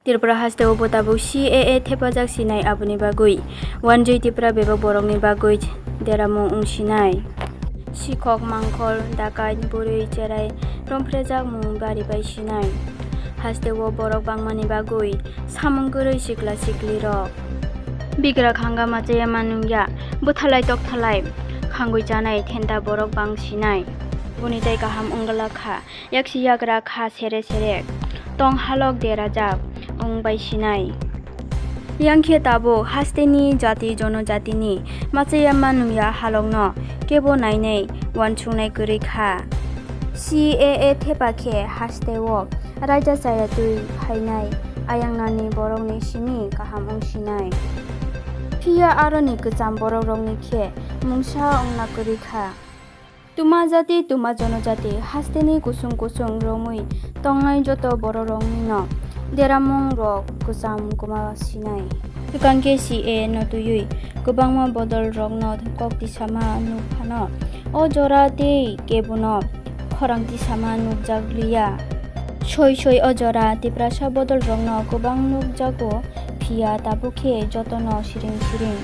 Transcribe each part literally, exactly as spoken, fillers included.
Tripura hasteo bo tabuk C A A thepajak sinai, aboni bagwi wanjwi Tripura bebak borokni bagwi deramung wng sinai. Sikhok, mangkhol, dakait, bwrwi, cherai, romphrejakmung bari bai sinai. Hasteo borok bangmani bagwi samung kwrwi sikla siklirok. Bigra khanga machaya manungya, bwthalai tokthalai khangwi chanai thenta borok bang sinai. Boni tei kaham wngla kha. Yaksi yagra kha sere sere, tong halok derajak wng bai sinai. Yang khe tabuk hasteni jati jonojatini machaya manungya halokno kebo nainai wansuknai kwrwi kha. C A A thepa khe hasteo raida chaya twi phainai ayangnani borokni simi kaham wng sinai. Phiya aroni kwcham borokrokni khe mungsa wngna kwrwi kha. Tuma jati, tuma jonojati, hasteni kusung kusung romwi tongnai joto bororoknino deramung rok kwcham kwma sinai. Swkang khe C A A no twiwi kwbangma bodol rokno kok tisama nuk phano, o jora tei kebono khorang tisama nukjak liya. Soi soi o jora Tiprasa bodol rokno kwbang nukjago, phiya tabuk khe jotono siring siring.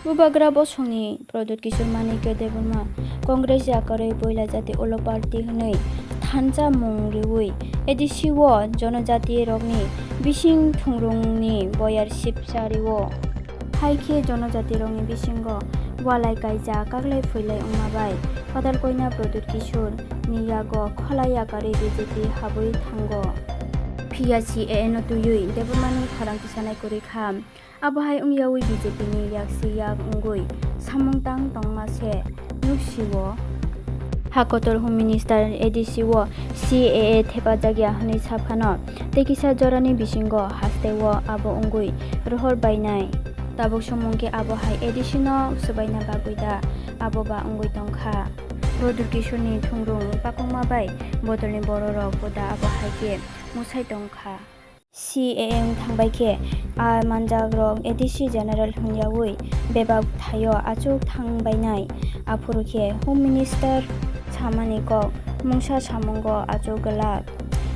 Bubagra bosongni Pradyut Kishore Manikya Debbarma Congress yakarwi Poila Jati Ulo Party hwnwi thansa mung riwi A D C o jonojati rokni bising thungrungni boyar sipsa rio. Hai khe jonojati rokni bisingo walai kaijak kaklai phuilai wngma bai Patalkoina Pradyut Kishore ni yago khola yakarwi B J P habwi thango. Phiya C A A no twiwi Debbarmani khorang tisanai kwrwi kha. Abo hai wngyawi B J P ni yaksi yak wngwi samung tang tongma se nuk sio. Ha kotor Home Minister A D C o C A A thepajak ya hwnwi sa phano, tei kisa jorani bisingo hasteo abo wngwi rohor bainai. Tabuk samung khe abo hai A D C no swbaina bagwi da abo ba wngwi tongkha. Pradyut Kishore ni thungrung pakokma bai bodolni bororok bo da abo hai khe mwsai tongkha. C A A wng thangbai khe, a manjakrok A D C General hwnyawi bebak thaio achuk thang bainai. Aphuru khe Home Minister samani kok mungsa samungo achuk glak.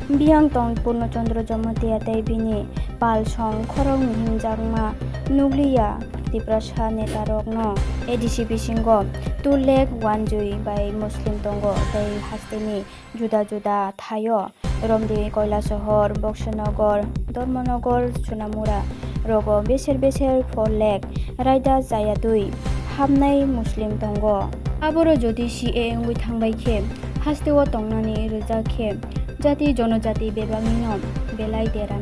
Biyang tong Purno Chandra Jamatia tei bini pal song khoroknwi himjakma nukliya Tiprasa netarokno. A D C bisingo two lakh wanjwi bai Muslim tongo tei hasteni juda juda thaio Romdi, Koilasohor, Boksonogor, Dharmanagar, Sonamura rogo beser beser four lakh raida chaya twi hapnai Muslim tongo. Aboro jodi C A A wngwi thangbai khe, hasteo tongnani rwjak khe jati jonojati bebaknino belai dera.